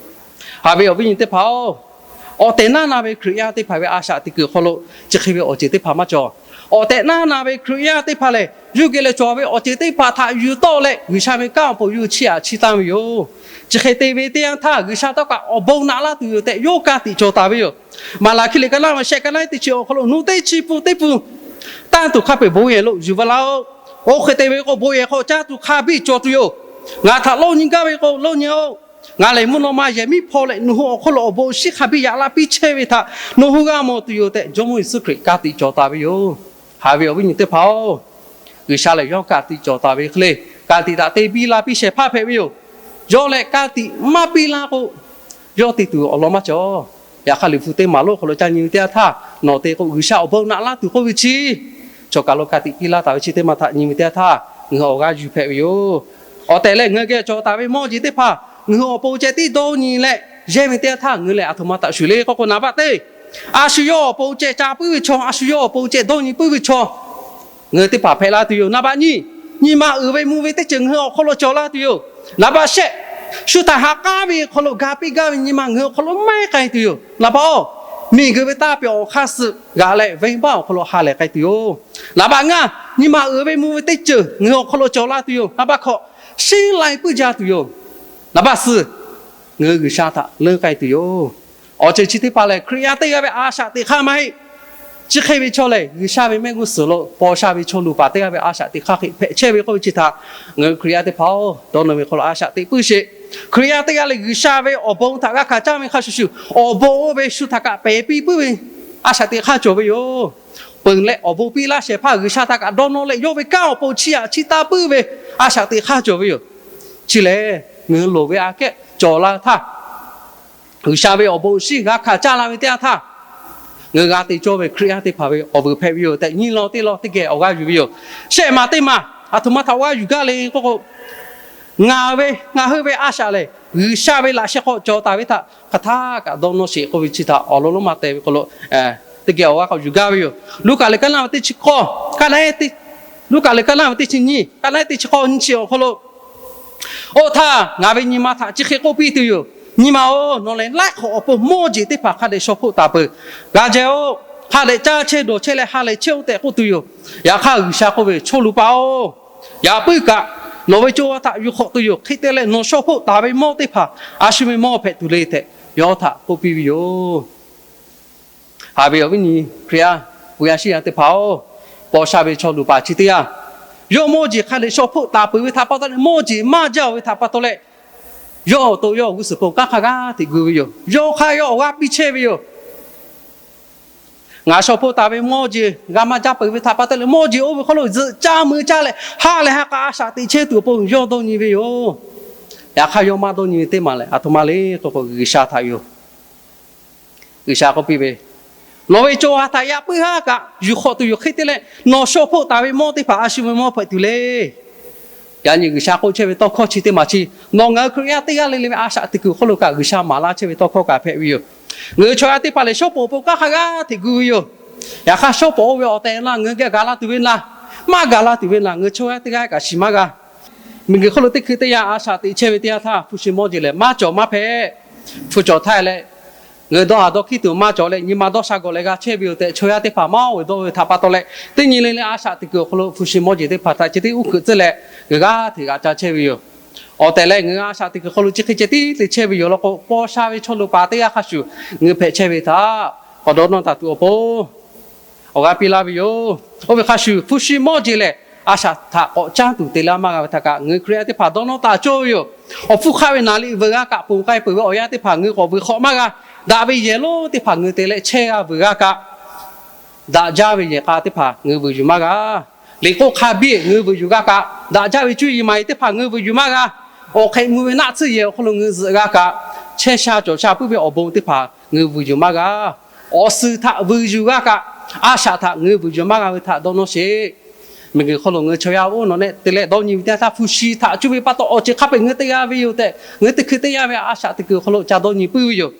Haꞈ ve awˬ viˉ nyi teˇ hpaˍ-oˬ, awˬ tehˬ naˉ na ve Hkriꞈ yaˇ teˇ hpaˍ ve a shaꞈ teꞈ kuiˬ awˬ hk'aw lo chi hk'e ve awˬ ceuˬ teˇ hpaˍ maˇ cawˬ. Awˬ tehˬ naˉ na ve Hkriꞈ yaˇ teˇ hpaˍ lehˬ, yawˇ geh leh cawˬ ve awˬ ceuˬ teˇ hpaˍ htaꞈ yuˬ tawˆ leh G'uiˬsha ve kanˉ awˬ pon yawˇ hui chiˇ aꞈ chiˇ tanˇ ve yoˬ. Chi hk'e te ve teˇ yanˇ htaˇ, G'uiˬsha htawˇ kaꞈ awˬ bon naꞈ laˇ tuˬ yoˬ tehꞈ yawˇ ka tiꞈ cawˬ taˍ ve yoˬ. Maˍlaˍhkiˆ liꞈ ka naˆ ve shehˆ ka naˆ teˇ chi awˬ hk'aw lo, nawˬ teˇ chi pun teˇ pun tanˇ tuˬ hk'a peu-eˬ bon yehˬ lo yuˬ ve laˇ-oˆ. Oˇ hk'e te ve k'o, bon yehˬ hk'aw caˇ tuˬ hk'a biˇ cawˬ tuˬ yoˬ. Ngaˬ htaꞈ lawˇ nyi gaˇ ve k'o, lawˇ nyi-oˆ. Ngaˬ lehˬ mvuhˇ naw ma yehˬ miˉ hpaw leh nawˬ hui awˬ hk'oˆ lo awˬ bon awˬ shinˉ hk'a biˇ yaꞈ la piˇ chehˇ ve htaꞈ nawˬ hui g'a mawˬ tuˬ yoˬ tehꞈ, Jawˇmawˇ Yeˍsuˆ Hkriꞈ ka tiꞈ cawˬ taˍ ve yoˬ. Haꞈ ve awˬ viˉ nyi teˇ hpaˍ-oˬ, G'uiˬsha lehˬ yawˇ ka tiꞈ cawˬ taˍ ve hk'e le, ka tiꞈ htaꞈ te biˇ la piˇ shehˍ hpaˇ hpehꞈ ve yoˬ. Yawˇ lehˬ ka tiꞈ maˇ piˇ laˇ k'o, yawˇ te tuˬ awˬ lawn maˇ cawˬ. Yaꞈ hk'aˇ, Liꞈ hpu teˇ maˍ lonˉ hk'aw lo ca nyi ve teˇ yanˇ htaˇ, nawˬ te k'o G'uiˬsha awˬ bon naꞈ laˇ tuˬ k'oˆ ve chi, chaw kaˬ lo ka tiꞈ piˇ laˇ taˍ ve chi teˇ maˬ htaꞈ nyi ve teˇ yanˇ htaˇ, ngaˬ hui awˬ g'aˇ yuˬ hpehꞈ ve yoˬ. Awˬ tehˬ lehˬ, ngaˬ hui geh cawˬ taˍ ve mawˇ jeˬ teˇ hpaˍ ngaˬ hui awˬ pon ceh tiˉ dawˇ nyi leh yehˇ ve teˇ yanˇ htaˇ, ngaˬ hui lehˬ aˬ htoꞈ ma htaꞈ shuˍ le k'oˆ k'o, naˍ baˆ teˇ, a shu yawˇ awˬ pon ceh ca puiˉ ve chaw, a shu yawˇ awˬ pon ceh dawˇ nyi puiˉ ve chaw ngaˬ hui teˇ hpaˍ hpehꞈ la tuˬ yoˬ. Naˍ baˆ nyiˇ, nyi ma uiˍ ve mvuh ve teˇ ceuˬ ngaˬ hui awˬ hk'aw lo cawˬ la tuˬ yoˬ. Naˍ baˆ shehˆ, shu htaꞈ ha k'aˉ ve hk'aw lo ga piˇ gaˇ ve nyi ma ngaˬ hui awˬ hk'aw lo maiˉ k'ai tuˬ yoˬ. Naˍ baˆ-oˬ, miˬguiˬ ve taˇ pehˍ awˬ hk'aˇ suh g'aꞈ leh venˇbaˆ awˬ hk'aw lo ha lehˬ k'ai tuˬ yoˬ. Naˍ baˆ ngaˇ, nyi ma uiˍ ve mvuh ve teˇ ceuˬ ngaˬ hui awˬ hk'aw lo cawˬ la tuˬ yoˬ. Naˍ baˆ hkawꞈ, shinˉ lai puiˉ jaˇ tuˬ yoˬ. Naˍ baˆ suh, ngaˬ hui G'uiˬsha htaꞈ leunˇ k'ai tuˬ yoˬ. Awˬ ceuˬ chi teˇ hpaˍ lehˬ, Hkriꞈ yaˇ teˇ g'aˇ ve a shaꞈ teꞈ hk'aˇ maˇ heˆ. Chi hk'e ve chaw lehˬ, G'uiˬsha ve mehˆ g'uˇ suhˍ lo paw sha ve chaw luˬ paˍ teˇ g'aˇ ve a shaꞈ teꞈ hk'aˇ hk'e hpehꞈ chehˇ ve k'oˆ ve chi htaꞈ ngaˬ hui Hkriꞈ yaˇ teˇ hpaˍ-oˬ, dawˇ nawˇ ve hk'aw lo a shaꞈ teꞈ puiˉ sheˍ. Hkriꞈ yaˇ teˇ g'aˇ lehˬ, G'uiˬsha ve awˬ bon htaꞈ g'a hkanˍ caˇ ve hk'a shuˍ shuˍ, awˬ bon oˇ ve shu htaꞈ kaꞈ pehˬ piˇ puiˉ ve a shaꞈ teꞈ hk'aˇ cawˬ ve yoˬ. Peuˬ leh awˬ bon piˇ laˇ shehˍ hpaˇ G'uiˬsha htaꞈ kaꞈ dawˇ nawˇ leh, yawˇ ve kanˉ awˬ pon chiˇ aꞈ chiˇ taˇ puiˉ ve a shaꞈ teꞈ hk'aˇ cawˬ ve yoˬ. Chi lehˬ, ngaˬ hui loˍ ve aꞈ kehˉ cawˬ la htaˇ, G'uiˬsha ve awˬ bon awˬ shinˉ g'a hkanˍ caˇ la ve teˇ yanˇ htaˇ, ngaˬ hui g'a te cawˇ ve Hkriꞈ yaˇ teˇ hpaˍ ve awˬ vuiˬ hpehꞈ ve yoˬ tehꞈ, nyi law teˇ law teˇ geh awˬ g'aˇ yuˬ ve yoˬ. Shehˆ maˬ teˇ maˬ aˬ htoꞈ ma htaꞈ awˬ g'aˇ yuˬ gaˇ le k'oˆ k'o, ngaˬ ve, ngaˬ hui ve a shaꞈ lehˬ, G'uiˬsha ve laꞈ sheh hk'aw cawˬ taˍ ve htaꞈ hk'aˬ htaˇ kaꞈ dawˇ nawˇ sheˍ k'oˆ ve chi htaꞈ awˬ lawn lonˉ maˇ teh ve hk'aw lo, teˇ geh awˬ g'aˇ k'awꞈ yuˬ gaˇ ve yoˬ. Luˉkaꞈ lehˬ ka naˆ ve teˇ chi k'awˇ, ka naˆ teˇ, Luˉkaꞈ lehˬ ka naˆ ve teˇ chi nyiˇ, ka naˆ teˇ chi k'awˇ nyiˇ chi awˬ hk'aw lo, oˇ htaˇ ngaˬ ve nyi ma htaꞈ chi hk'e k'oˆ piˇ tuˬ yoˬ. Nyi ma-oˬ, nawˬ lehˬ laiˉ hk'awꞈ awˬ pon mawˇ jeˬ teˇ hpaˍ hk'a dehꞈ shaw hpoˆ taˍ peuˬ. G'a jehˬ-oˬ, hk'a dehꞈ caˇ chehˇ dawˬ chehˇ leh ha lehˬ chehˇ-oˆ tehꞈ k'oˆ tuˬ yoˬ. Yaꞈ hk'aˇ G'uiˬsha k'oˆ ve, Chaw luˬ paˍ-oˬ, yaꞈ puiˉ kaꞈ nawˬ ve co ha htaꞈ yuˬ hk'awꞈ tuˬ yoˬ. Hk'e te leh nawˬ shaw hpoˆ taˍ ve mawˇ teˇ hpaˍ a shu ve mawˇ hpehꞈ tuˬ le tehꞈ, yawˇ htaꞈ k'oˆ piˇ ve yoˬ. Haꞈ ve awˬ viˉ nyi Hkriꞈ yaˇ, pu yaˇ shiˉ yaˇ teˇ hpaˍ-oˬ, paw sha ve chaw luˬ paˍ chi teˇ yanˇ, yawˇ mawˇ jeˬ hk'a dehꞈ shaw hpoˆ taˍ peuˬ ve htaꞈ pa taw leh, mawˇ jeˬ maˇ jaˇ-oˬ ve htaꞈ pa taw leh, yawˇ awˬ to yawˇ awˬ g'uˇ suhˍ pon kanˉ hk'a g'aˇ hteꞈ gu ve yoˬ. Yawˇ hk'aˇ yawˇ awˬ g'aˇ piˇ chehˇ ve yoˬ. Ngaˬ shaw hpoˆ taˍ ve mawˇ jeˬ g'a maˇ jaˇ peuˬ ve htaꞈ pa taw leh, mawˇ jeˬ oˇ ve hk'aw lo zuhꞈ caˇ mui caˇ leh ha lehˬ ha k'a a shaꞈ teꞈ chehˇ tuˬ awˬ pon yawˇ dawˇ nyi ve yoˬ. Yaꞈ hk'aˇ yawˇ maˇ dawˇ nyi ve teˇ maˬ lehˬ, aˬ htoꞈ ma le k'oˆ k'o, G'uiˬsha htaꞈ yoˬ. G'uiˬsha k'oˆ piˇ ve, Nawˬ ve co ha htaꞈ yaꞈ puiˉ haˉ kaꞈ yuˬ hk'awꞈ tuˬ yoˬ. Hk'e te leh nawˬ shaw hpoˆ taˍ ve mawˇ teˇ hpaˍ a shu ve mawˇ hpehꞈ tuˬ le. Yaꞈ nyi G'uiˬsha k'oˆ chehˇ ve tawˇ hkawˇ chi teˇ maˬ chi, nawˬ ngaˬ hui Hkriꞈ yaˇ teˇ g'aˇ le le ve a shaꞈ teꞈ kuiˬ hk'oˆ lo kaꞈ G'uiˬsha maˍ laˇ chehˇ ve tawˇ hkawˇ kaꞈ hpehꞈ ve yoˬ. Ngaˬ hui chaw yaˇ teˇ hpaˍ lehˬ, shaw poˍ awˬ pon kanˉ hk'a g'aˇ hteꞈ gu ve yoˬ. Yaꞈ hk'aˇ, shaw poˍ oˇ ve awˬ tehˬ la ngaˬ hui geh gaˬ la tuˬ ve naˬ, maˇ gaˬ la tuˬ ve naˬ, ngaˬ hui chaw yaˇ teˇ g'aˇ kaꞈ shiˍ maˇ g'a. Miˬguiˬ hk'oˆ lo teˇ hkui teˇ yanˇ a shaꞈ teꞈ chehˇ ve teˇ yanˇ htaˇ, hpu shi mawˇ jeˬ lehˬ maˇ cawˬ maˇ hpehꞈ. Hpu cawˬ htaˇ leh, ngaˬ hui dawˇ haˍ dawˇ hkiˉ tuˬ maˇ cawˬ leh, nyi ma dawˇ sha gawˬ leh g'a chehˇ ve yoˬ tehꞈ, chaw yaˇ teˇ hpaˍ maˇ oˇ ve dawˇ ve htaꞈ pa taw leh, teˇ nyi le le a shaꞈ teꞈ kuiˬ awˬ hk'aw lo hpu shi mawˇ jeˬ teˇ hpaˍ htaꞈ ceh tiˉ uˉ hkuiꞈ tcuhˉ leh, ngaˬ hui g'aˇ hteꞈ g'aꞈ ca chehˇ ve yoˬ. Awˬ tehˬ leh ngaˬ hui a shaꞈ teꞈ kuiˬ hk'aw lo chi hk'e ceh tiˉ te chehˇ ve yoˬ law k'o, paw sha ve chaw luˬ paˍ teˇ g'aˇ hk'a shuˍ ngaˬ hui hpehꞈ chehˇ ve htaꞈ k'awꞈ dawˇ nawˇ taˍ tuˬ awˬ pon awˬ g'aˇ piˇ laˇ ve yoˬ. Oˇ ve hk'a shuˍ, hpu shi mawˇ jeˬ lehˬ, a shaꞈ htaꞈ k'awꞈ caˉ tuˬ te laˇ maˇ g'a ve htaꞈ kaꞈ, ngaˬ hui Hkriꞈ yaˇ teˇ hpaˍ dawˇ nawˇ taˍ cawˇ ve yoˬ. Awˬ hpfuhˇ hk'aˆ ve naˍ riˍ veuꞈ g'a kaꞈ ponˬ k'ai peuˬ ve awˬ yanˇ teˇ hpaˍ ngaˬ hui k'awꞈ vuiˬ hk'awꞈ maˇ g'a. Daꞈ ve yehˬ lonˉ teˇ hpaˍ ngaˬ hui te leh chehˇ g'a vuiˬ g'a kaꞈ, daꞈ jaˇ ve yehˬ k'a teˇ hpaˍ ngaˬ hui vuiˬ yuˬ maˇ g'a. Liꞈ k'oˆ hk'a biˇ ngaˬ hui vuiˬ yuˬ g'a kaꞈ, daꞈ jaˇ ve cuˇ yiˍ maˍ yiˍ teˇ hpaˍ ngaˬ hui vuiˬ yuˬ maˇ g'a. Awˬ hk'e mvuh ve naˆ tsuhˇ yehˬ awˬ hk'aw lo ngaˬ hui zuhꞈ g'a kaꞈ, chehˇ sha cawˬ sha puiˉ ve awˬ bon teˇ hpaˍ ngaˬ hui vuiˬ yuˬ maˇ g'a. Awˬ suhˍ htaꞈ vuiˬ yuˬ g'a kaꞈ, a shaꞈ htaꞈ ngaˬ hui vuiˬ yuˬ maˇ g'a ve htaꞈ dawˇ nawˇ sheˍ. Miˬguiˬ hk'oˆ lo ngaˬ hui chaw yaˇ oˇ nawˬ nehˆ te leh dawˇ nyi ve teˇ yanˇ htaˇ, hpu shi htaꞈ cuˇ ve pa taw awˬ ceuˬ hk'a peu-eˬ ngaˬ hui te g'a ve yoˬ tehꞈ, ngaˬ hui teˇ hkui teˇ yanˇ ve a shaꞈ teꞈ kuiˬ awˬ hk'aw lo ca dawˇ nyi puiˉ ve yoˬ.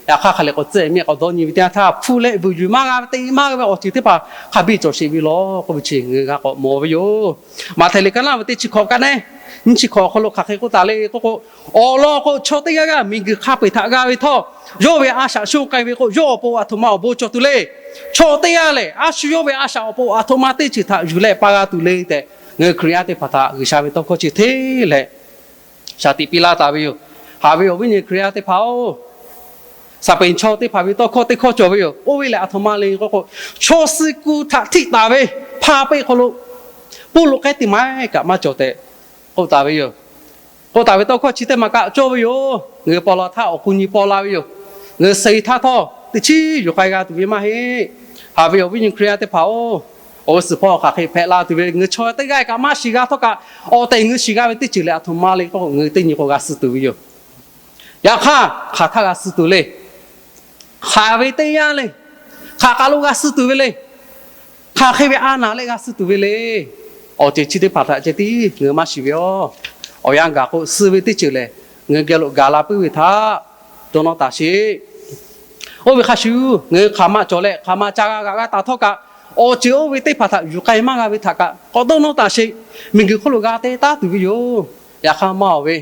Yaꞈ hk'aˇ, hk'aˬ lehˬ k'awꞈ tcuhˉ mehˆ k'awꞈ dawˇ nyi ve teˇ yanˇ htaˇ, hpu leh vuiˬ yuˬ maˇ g'a ve, te maˇ g'a ve awˬ ceuˬ teˇ hpaˍ hk'a biˇ cawˬ sheˍ ve law k'oˆ ve chi ngaˬ hui g'a k'awꞈ mawˬ ve yoˬ. Maꞈhtehˍ liꞈ ka naˆ ve teˇ chi hkawꞈ ka naˆ, nyiˇ chi hkawꞈ awˬ hk'aw lo hk'aˬ hk'e k'oˆ taˍ le k'oˆ k'o, awˬ lawn k'o, chaw teˇ g'aˇ g'aˇ miˬguiˬ hk'a peu-eˬ htaꞈ g'a ve htawˇ, yawˇ ve a shaꞈ sho k'ai ve k'o, yawˇ awˬ pon aˬ htoꞈ ma awˬ bon cawˬ tuˬ le. Chaw teˇ g'aˇ lehˬ, a shu yawˇ ve a shaꞈ awˬ pon aˬ htoꞈ ma teˇ ceuˬ htaꞈ yuˬ leh pa g'a tuˬ le tehꞈ, ngaˬ hui Hkriꞈ yaˇ teˇ hpaˍ htaꞈ G'uiˬsha ve tawˇ hkawˇ chi hteˇ leh shaˍ tiꞈ piˇ laˇ taˍ ve yoˬ. Haꞈ ve awˬ viˉ nyi Hkriꞈ yaˇ teˇ hpaˍ-oˬ, saˍ peˍ chaw teˇ hpaˍ ve tawˇ hkawˇ teˇ hkawˇ cawˬ ve yoˬ. Oˇ ve lehˬ, aˬ htoꞈ ma le k'oˆ k'o, chaw suh ku htaꞈ htiˆ taˍ ve hpa peˆ hk'aw lo, poˆ lo k'ehˉ teˇ ma-eˬ kaꞈ maˇ cawˬ tehꞈ k'oˆ taˍ ve yoˬ. K'oˆ taˍ ve tawˇ hkawˇ chi teˇ maˬ kaꞈ cawˇ ve yoˬ. Ngaˬ hui paw la htaˇ awˬ k'u nyi paw la ve yoˬ. Ngaˬ hui suh-e htaˇ htawˇ teˇ chiˉ yuˬ k'ai g'a tuˬ ve maˇ heˆ. Haꞈ ve awˬ viˉ nyi Hkriꞈ yaˇ teˇ hpaˍ-oˬ, awˬ g'uˇ suhˍ hpawˇ hk'aˬ hk'e hpehꞈ la tuˬ ve ngaˬ hui chaw teˇ g'aˇ kaꞈ maˇ shiˍ g'a htawˇ kaꞈ, awˬ tehˬ ngaˬ hui shiˍ g'a ve teˇ ceuˬ lehˬ, aˬ htoꞈ ma le k'oˆ k'o, ngaˬ hui teˇ nyi k'o g'a suh tuˬ ve yoˬ. Yaꞈ hk'aˇ, hk'aˬ htaˇ g'a suh tuˬ le. Hk'aˬ ve teˇ yanˇ le. Hk'aˬ kaˬ lo g'a suh tuˬ ve le. Hk'aˬ hk'e ve a naˍ leh g'a suh tuˬ ve le. Awˬ ceuˬ chi teˇ hpaˍ htaꞈ ceh tiˉ ngaˬ hui maˇ shiˍ ve yoˬ. Awˬ yanˇ gaˬ k'o, suh ve teˇ ceuˬ lehˬ, ngaˬ hui geh lo gaˬ la puiˉ ve htaꞈ dawˇ nawˇ taˍ sheˍ. Oˇ ve hk'a shuˍ, ngaˬ hui hk'aˬ ma cawˬ leh hk'aˬ ma ca g'a g'aꞈ g'a taˍ htawˇ kaꞈ, awˬ ceuˬ oˇ ve teˇ hpaˍ htaꞈ yuˬ k'ai maˇ g'a ve htaꞈ kaꞈ k'awꞈ dawˇ nawˇ taˍ sheˍ. Miˬguiˬ hk'oˆ lo g'a te taˉ tuˬ ve yoˬ. Yaꞈ hk'aˇ maˇ-oˬ ve,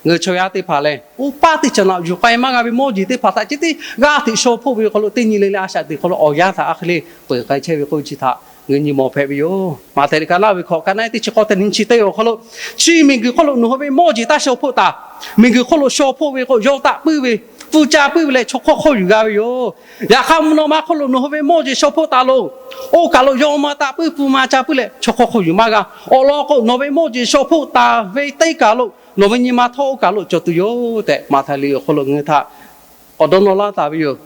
ngaˬ hui chaw yaˇ teˇ hpaˍ lehˬ, oˇ paˉ teˇ caꞈ naꞈ yuˬ k'ai maˇ g'a ve mawˇ jeˬ teˇ hpaˍ htaꞈ ceh tiˉ g'aˇ hteꞈ shaw hpoˆ ve hk'aw lo teˇ nyi le le a shaꞈ teꞈ hk'aw lo awˬ yanˇ htaꞈ a hk'e le peuˬ k'ai chehˇ ve k'oˆ ve chi htaꞈ ngaˬ hui nyi mawˬ hpehꞈ ve yoˬ. Maꞈhtehˍ liꞈ ka naˆ ve hkawꞈ ka naˆ teˇ chi k'awˇ teˇ nyi chi teˇ awˬ hk'aw lo, chi miˬguiˬ hk'oˆ lo nawˬ hui ve mawˇ jeˬ taˇ shaw hpoˆ taˍ. Miˬguiˬ hk'oˆ lo shaw hpoˆ ve k'o, yawˇ taˆ puiˉ ve, pfuhˇ ca puiˉ ve leh chaw hk'awˇ hk'awˇ yuˬ g'a ve yoˬ. Yaꞈ hk'aˇ, mvuhˇ naw ma hk'oˆ lo nawˬ hui ve mawˇ jeˬ shaw hpoˆ taˍ loˬ. Oˇ kaˬ lo yawˇ maˇ taˆ puiˉ, pfuhˇ maˇ ca puiˉ leh chaw hk'awˇ hk'awˇ yuˬ maˇ g'a. Awˬ lawn k'o, nawˬ ve mawˇ jeˬ shaw hpoˆ taˍ ve teˇ kaˬ lo nawˬ ve nyi ma htawˇ oˇ kaˬ lo cawˬ tuˬ yoˬ tehꞈ, Maꞈhtehˍ liꞈ awˬ hk'aw lo ngaˬ hui htaꞈ k'awꞈ dawˇ nawˇ laˇ taˍ ve yoˬ.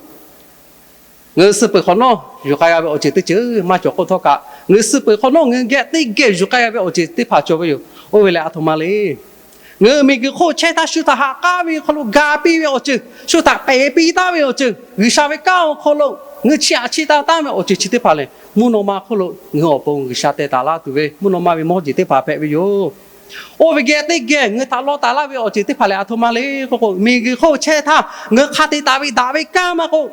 Ngaˬ hui suh peuˬ hk'awꞈ nawˉ yuˬ k'ai g'a ve awˬ ceuˬ teˇ ceuˬ maˇ cawˬ k'oˆ htawˇ kaꞈ, ngaˬ hui suh peuˬ hk'awꞈ nawˉ ngaˬ hui geh teˇ geh yuˬ k'ai g'a ve awˬ ceuˬ teˇ hpaˍ cawˬ ve yoˬ. Oˇ ve lehˬ, aˬ htoꞈ ma le. Ngaˬ hui miˬguiˬ hk'oˆ chehˇ htaˇ shu htaꞈ ha k'aˉ ve hk'aw lo ga piˇ ve awˬ ceuˬ, shu htaꞈ pehˬ piˇ taˉ ve awˬ ceuˬ, G'uiˬsha ve kanˉ awˬ hk'aw lo ngaˬ hui chiˇ aꞈ chiˇ taˇ taˉ ve awˬ ceuˬ chi teˇ hpaˍ lehˬ, mvuhˇ naw ma hk'oˆ lo ngaˬ hui awˬ pon G'uiˬsha teh taˍ laˇ tuˬ ve mvuhˇ naw ma ve mawˇ jeˬ teˇ hpaˍ hpehꞈ ve yoˬ. Oˇ ve geh teˇ geh ngaˬ hui htaꞈ law taˍ laˇ ve awˬ ceuˬ teˇ hpaˍ lehˬ, aˬ htoꞈ ma le k'oˆ k'o, miˬguiˬ hk'oˆ chehˇ htaˇ ngaˬ hui hk'a te taˍ ve daꞈ ve kanˉ maˇ k'oˆ,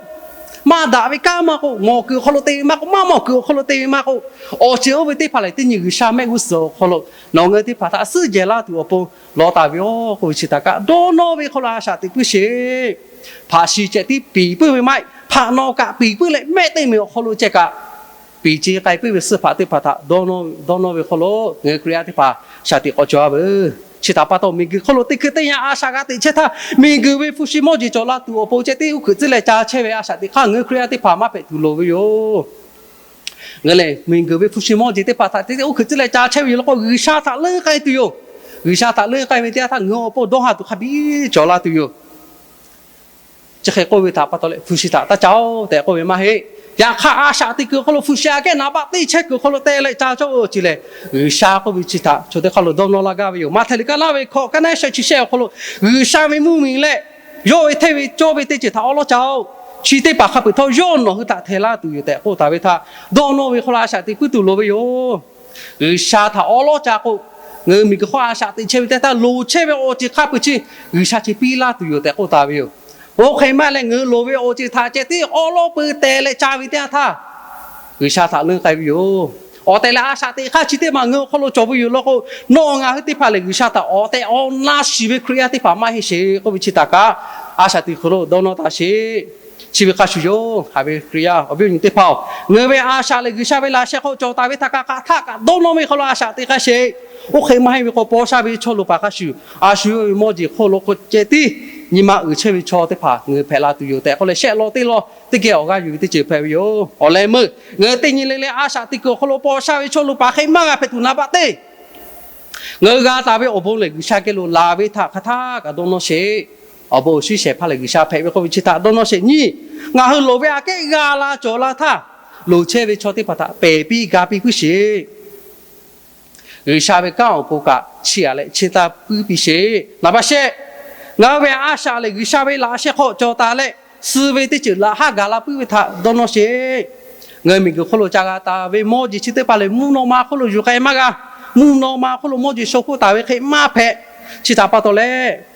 maˇ daꞈ ve kanˉ maˇ k'oˆ, mawˬ kuiˬ awˬ hk'aw lo te ve maˇ k'oˆ, maˇ mawˬ kuiˬ awˬ hk'aw lo te ve maˇ k'oˆ, awˬ ceuˬ oˇ ve teˇ hpaˍ lehˬ, teˇ nyi G'uiˬsha mehˆ g'uˇ suhˍ awˬ hk'aw lo nawˬ ngaˬ hui teˇ hpaˍ htaꞈ suhˉ jehˬ laˇ tuˬ awˬ pon law taˍ ve yoˬ k'oˆ ve chi htaꞈ kaꞈ dawˇ nawˇ ve hk'aw lo a shaꞈ teꞈ puiˉ sheˍ. Hpaꞈ shi ceh tiˉ piˍ puiˉ ve maˇ heˆ. Hpaꞈ nawˬ kaꞈ piˍ puiˉ leh mehˆ teˇ meˍ awˬ hk'aw lo ceh kaꞈ piˍ ce k'ai puiˉ ve suh hpaꞈ teˇ hpaˍ htaꞈ dawˇ nawˇ ve hk'aw lo ngaˬ hui Hkriꞈ yaˇ teˇ hpaˍ shaˍ tiꞈ k'awꞈ cawˬ-a veuˬ. Chi htaꞈ pa taw, miˬguiˬ hk'oˆ lo teˇ hkui teˇ yanˇ a shaꞈ g'a teꞈ chehˇ htaˇ, miˬguiˬ ve hpu shi mawˇ jeˬ cawˬ la tuˬ awˬ pon ceh tiˉ uˉ hkuiꞈ tcuhˉ leh ca chehˇ ve a shaꞈ teꞈ hk'aˇ ngaˬ hui Hkriꞈ yaˇ teˇ hpaˍ maˇ hpehꞈ tuˬ loˍ ve yoˬ. Ngaˬ hui lehˬ, miˬguiˬ ve hpu shi mawˇ jeˬ teˇ hpaˍ htaꞈ ceh tiˉ uˉ hkuiꞈ tcuhˉ leh ca chehˇ ve yoˬ law k'o, G'uiˬsha htaꞈ leuˉ k'ai tuˬ yoˬ. G'uiˬsha htaꞈ leuˉ k'ai ve teˇ yanˇ htaˇ ngaˬ hui awˬ pon dawˇ ha tuˬ hk'a biˇ cawˬ la tuˬ yoˬ. Chi hk'e k'oˆ ve htaꞈ pa taw leh, hpu shi htaꞈ taˇ ca-oˆ tehꞈ k'oˆ ve maˇ heˆ. Yaꞈ hk'aˇ, a shaꞈ teꞈ kuiˬ awˬ hk'aw lo hpu shi aꞈ kehˉ naˍ baˆ teˇ chehˇ kuiˬ awˬ hk'aw lo te leh ca cawˇ ve awˬ ceuˬ lehˬ, G'uiˬsha k'oˆ ve chi htaꞈ chaw teˇ hk'aˇ lo dawˇ nawˇ laˇ gaˇ ve yoˬ. Maꞈhtehˍ liꞈ ka naˆ ve hkawꞈ ka naˆ shehˆ chi shehˆ awˬ hk'aw lo, G'uiˬsha ve mvuhˇmiˬ leh yawˇ ve hteˇ ve cawˇ ve teˇ ceuˬ htaꞈ awˉ lawˉ ca-oˆ. Chi teˇ hpaˍ hk'a peuˬ htawˇ yawˇ nawˬ hui htaꞈ htehˍ laˇ tuˬ yoˬ tehꞈ k'oˆ taˍ ve htaꞈ dawˇ nawˇ ve hk'aw lo a shaꞈ teꞈ puiˉ tuˬ loˍ ve yoˬ. G'uiˬsha htaꞈ awˉ lawˉ ca k'o, ngaˬ hui miˬguiˬ hk'oˆ a shaꞈ teꞈ chehˇ ve teˇ htaˇ loˍ chehˇ ve awˬ ceuˬ hk'a peuˬ chi G'uiˬsha chi piˇ laˇ tuˬ yoˬ tehꞈ k'oˆ taˍ ve yoˬ. Oˇ hk'e maˇ heˆ leh, ngaˬ hui loˍ ve awˬ ceuˬ htaꞈ ceh tiˉ awˉ lawˉ peu teh leh ca ve teˇ yanˇ htaˇ, G'uiˬsha htaꞈ leuˉ k'ai ve yoˬ. Awˬ tehˬ leh a shaꞈ teꞈ hk'aˇ chi teˇ maˬ ngaˬ hui awˬ hk'aw lo cawˬ ve yoˬ law k'o, nawˬ ngaˬ hui teˇ hpaˍ lehˬ G'uiˬsha htaꞈ awˬ tehˬ awˬ na shiˍ ve Hkriꞈ yaˇ teˇ hpaˍ maˇ heˆ sheˍ k'oˆ ve chi htaꞈ kaꞈ a shaꞈ teꞈ kuiˬ lo dawˇ nawˇ taˇ sheˍ. Chi ve hk'a shuˍ yoˬ. Haꞈ ve Hkriꞈ yaˇ awˬ viˉ awˬ nyi teˇ hpaˍ-oˬ, ngaˬ hui ve a shaꞈ lehˬ G'uiˬsha ve laꞈ sheh hk'aw cawˬ taˍ ve htaꞈ kaꞈ hk'aˬ htaˆ kaꞈ dawˇ nawˇ ve hk'aw lo a shaꞈ teꞈ k'ai sheˍ. Oˇ hk'e maˇ heˆ ve k'o, paw sha ve chaw luˬ paˍ hk'a shuˍ a shu yawˇ ve mawˇ jeˬ hk'oˆ lo k'o ceh tiˉ nyi ma uiˍ chehˇ ve chaw teˇ hpaˍ ngaˬ hui hpehꞈ la tuˬ yoˬ tehꞈ k'oˆ leh, shehˆ law teˇ law teˇ geh awˬ g'aˇ yuˬ ve teˇ ceuˬ hpehꞈ ve yoˬ. Awˬ leh meuˇ ngaˬ hui teˇ nyi le le a shaꞈ teꞈ kuiˬ awˬ hk'aw lo paw sha ve chaw luˬ paˍ hk'e maˇ g'a hpehꞈ tuˬ naˍ baˆ teˇ ngaˬ hui g'a taˍ ve awˬ bon lehˬ, G'uiˬsha geh lo laˬ ve htaꞈ hk'aˬ htaˆ kaꞈ dawˇ nawˇ sheˍ. Awˬ bon awˬ shinˉ shehˍ hpaˇ lehˬ G'uiˬsha hpehꞈ ve k'oˆ ve chi htaꞈ dawˇ nawˇ sheˍ. Nyiˇ, ngaˬ hui loˍ ve aꞈ kehˉ g'a la cawˬ la htaˇ, loˍ chehˇ ve chaw teˇ hpaˍ htaꞈ pehˬ piˇ ga piˇ puiˉ sheˍ. G'uiˬsha ve kanˉ awˬ pon kaꞈ chiˇ aꞈ leh chiˇ taˇ puiˉ piˇ sheˍ. Naˍ baˆ shehˆ, ngaˬ hui ve a shaꞈ lehˬ G'uiˬsha ve laꞈ sheh hk'aw cawˬ taˍ leh, suh ve teˇ ceuˬ laꞈ haˉ gaˬ la puiˉ ve htaꞈ dawˇ nawˇ sheˍ. Ngaˬ hui miˬguiˬ hk'oˆ lo ca g'a taˍ ve mawˇ jeˬ chi teˇ hpaˍ lehˬ, mvuhˇ naw ma hk'oˆ lo yuˬ k'ai maˇ g'a. Mvuhˇ naw ma hk'oˆ lo mawˇ jeˬ shaw hpoˆ taˍ ve hk'e maˇ hpehꞈ. Chi htaꞈ pa taw leh,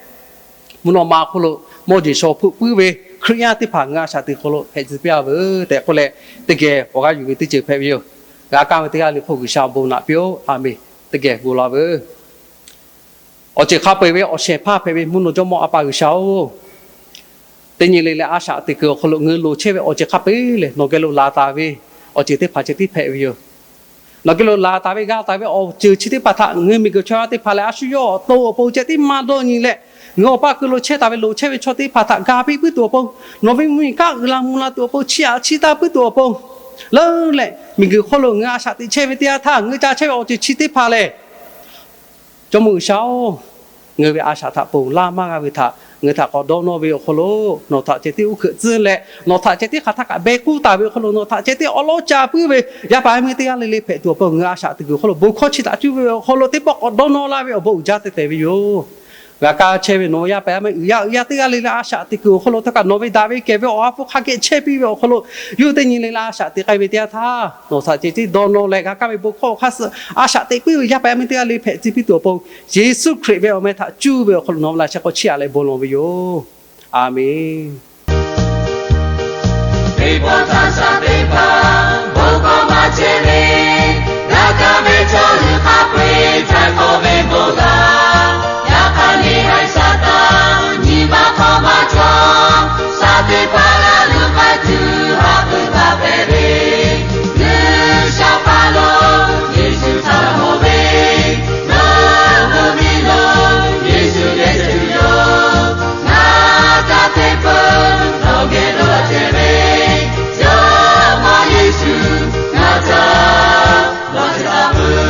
mvuhˇ naw ma hk'oˆ lo mawˇ jeˬ shaw hpoˆ puiˉ ve Hkriꞈ yaˇ teˇ hpaˍ ngaˬ hui a shaꞈ teꞈ hk'aw lo hpehꞈ tcuh piˇ-a veuˬ tehꞈ k'oˆ leh, teˇ geh awˬ g'aˇ yuˬ ve teˇ ceuˬ hpehꞈ ve yoˬ. G'a kaˇ ve teˇ g'aˇ le hk'oˆ G'uiˬsha awˬ bon naꞈ piˇ-oˆ. A menˬ. Teˇ geh bon la veuˬ. Awˬ ceuˬ hk'a peu-eˬ ve awˬ shehˍ hpaˇ hpehꞈ ve mvuhˇ naw jawˇmawˇ A pa G'uiˬsha-oˬ, teˇ nyi le leh a shaꞈ teꞈ kuiˬ awˬ hk'aw lo ngaˬ hui loˍ chehˇ ve awˬ ceuˬ hk'a peu-eˬ lehˬ, nawˬ geh lo laˬ taˍ ve awˬ ceuˬ teˇ hpaˍ ceh tiˉ hpehꞈ ve yoˬ. Nawˬ geh lo laˬ taˍ ve g'a taˍ ve awˬ ceuˬ chi teˇ hpaˍ htaꞈ ngaˬ hui miˬguiˬ chaw yaˇ teˇ hpaˍ lehˬ, a shu yawˇ awˬ to awˬ pon ceh tiˉ maˇ dawˇ nyi leh, ngaˬ hui awˬ paˇ kuiˬ lo chehˇ taˍ ve loˍ chehˇ ve chaw teˇ hpaˍ htaꞈ ga piˇ puiˉ tuˬ awˬ pon, nawˬ ve mvuhˇmiˬ kaˆ uiˍ la mvuh la tuˬ awˬ pon, chiˇ aꞈ chiˇ taˇ puiˉ tuˬ awˬ pon, leuˉ leh miˬguiˬ hk'oˆ lo ngaˬ hui a shaꞈ teꞈ chehˇ ve teˇ yanˇ htaˇ, ngaˬ hui ca chehˇ ve awˬ ceuˬ chi teˇ hpaˍ lehˬ, Jawˇmawˇ G'uiˬsha-oˬ, ngaˬ hui ve a shaꞈ htaꞈ ponˬ laˇ maˇ g'a ve htaꞈ ngaˬ hui htaꞈ k'awꞈ dawˇ nawˇ ve awˬ hk'aw lo, nawˬ htaꞈ ceh tiˉ uˉ hkeuꞈ tcuhˉ leh, nawˬ htaꞈ ceh tiˉ hk'aˬ htaˇ kaꞈ beh k'uˇ taˍ ve awˬ hk'aw lo, nawˬ htaꞈ ceh tiˉ awˉ lawˉ ca puiˉ ve yaˇ paˍ yaˇ miˇ teˇ g'aˇ le le hpehꞈ tuˬ awˬ pon, ngaˬ hui a shaꞈ teꞈ kuiˬ awˬ hk'aw lo bon hkawˇ chi htaꞈ cuˇ ve awˬ hk'aw lo teˇ pawˆ k'awꞈ dawˇ nawˇ laˇ ve awˬ bon uiˍ jaˇ te tehˬ ve yoˬ. G'a kaˇ chehˇ ve nawˬ yaˇ paˍ yaˇ miˇ uiˍ yaˇ uiˍ yaˇ teˇ g'aˇ le le a shaꞈ teꞈ kuiˬ awˬ hk'aw lo htawˇ kaꞈ nawˬ ve daꞈ ve kehˬ ve awˬ ha hpu hk'a geh chehˇ piˇ ve awˬ hk'aw lo, yawˇ hui teˇ nyi le le a shaꞈ teꞈ k'ai ve teˇ yanˇ htaˇ, nawˬ htaꞈ ceh tiˉ dawˇ nawˇ leh g'a kaˇ ve bon hkawˇ awˬ hk'aˇ suh a shaꞈ teꞈ puiˉ ve yaˇ paˍ yaˇ miˇ teˇ g'aˇ le hpehꞈ tcuh piˇ tuˬ awˬ pon, Yeˍsuˆ Hkriꞈ ve awˬ meh htaꞈ cuˇ ve awˬ hk'aw lo nawˬ ve laꞈ sheh hk'aw chiˇ aꞈ leh bon lawˬ ve yoˬ. A menˬ. Teˇ pawˆ ca shaꞈ teꞈ hpaˍ bon hkawˇ maˇ chehˇ ve, g'a kaˇ ve chaw hui hk'a peu-eˬ ca k'awꞈ ve bon laˬ. Yaꞈ hk'aˇ, neˇ haiˬ Saˍtanˍ nyi ma hk'aw maˇ cawˬ, shaˍ teꞈ hpaˍ g'a luˬ k'ai tuˬ haꞈ pui baˬ hpehꞈ ve, G'uiˬsha hpaˇ lo Yeˍsuˆ htaꞈ mawˬ ve, nawˬ hui miˬ lo Yeˍsuˆ geh tuˬ yoˬ. Ngaˬ ca teˇ peuˬ nawˬ geh lo chehˇ ve, Jawˇmawˇ Yeˍsuˆ ngaˬ ca lawˬ chehˇ taˍ peuˬ.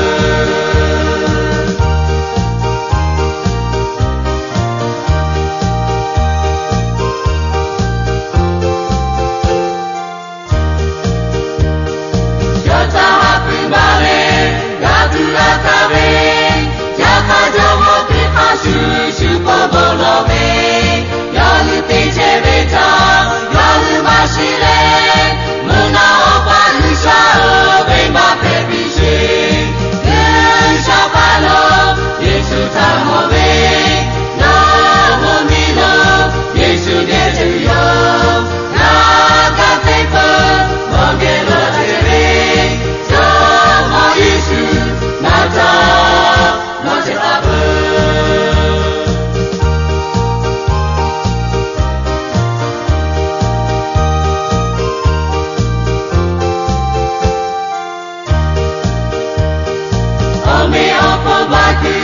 Yawˇ htaꞈ haꞈ pui baˬ leh g'a tuˬ g'a taˍ ve, yaꞈ hk'aˇ Jawˇmawˇ teˇ hk'aˇ shuˍ shuˍ k'awꞈ bon lawˬ ve, yawˇ hui te chehˇ ve htaꞈ yawˇ hui maˇ shiˍ leh, mvuhˇ naw Awˬ pa G'uiˬsha-oˬ, venˇbaˆ hpehꞈ piˇ sheˍ. G'uiˬsha hpaˇ lo Yeˍsuˆ htaꞈ mawˬ ve, nawˬ hui miˬ lo Yeˍsuˆ geh tuˬ yoˬ. Ngaˬ ca teˇ peuˬ nawˬ geh lo chehˇ ve, Jawˇmawˇ Yeˍsuˆ ngaˬ ca lawˬ chehˇ taˍ peuˬ. Awˬ meꞈ awˬ hponˇ baˬ tuˬ